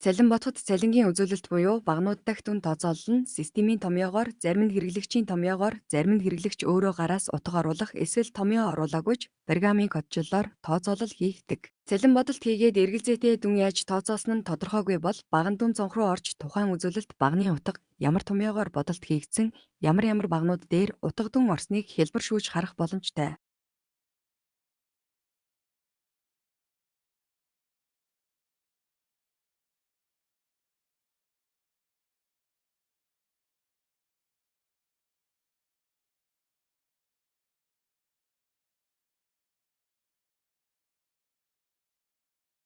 Цалин бодоход цалингийн үзүүлэлт буюу баганууд дахь дүн тооцоолол нь системийн томьёогоор, зарим нь хэрэглэгчийн томьёогоор, зарим нь хэрэглэгч өөрөө гараас утга оруулах эсвэл томьёо оруулаагүй ч программын кодчлолоор тооцоолол хийгддэг. Цалин бодолт хийгээд эргэлзээтэй дүн яаж тооцоолсон нь тодорхойгүй бол баган дүн цонх руу орж тухайн үзүүлэлт баганы утга ямар томьёогоор бодолт хийгдсэн, ямар ямар баганууд дээр утга дүн орсныг хялбар шүүж харах боломжтой.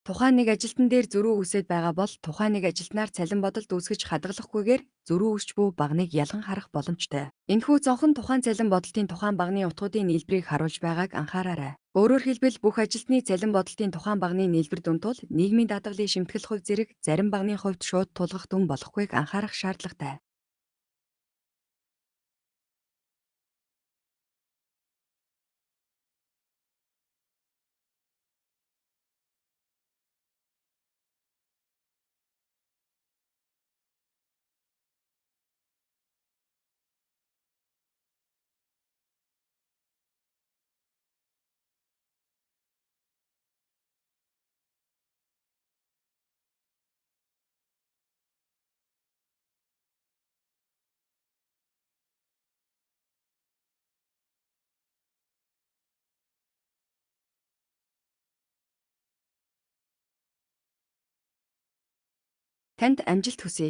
Тухайн нэг ажилтан дээр зөрүү үүсээд байгаа бол тухайн нэг ажилтнаар цалин бодолт үүсгэж хадгалахгүйгээр зөрүү үүсч буй баганыг ялган харах боломжтой. Энэхүү цонх нь тухайн цалин бодолтын тухайн баганы утгуудын нийлбэрийг харуулж байгааг анхаараарай. Өөрөөр хэлбэл, бүх ажилтны цалин бодолтын тухайн баганы нийлбэр дүн тул нийгмийн даатгалын шимтгэл хувь зэрэг зарим баганы хувьд шууд тулгах дүн болохгүйг анхаарах шаардлагатай. Танд амжилт хүсье.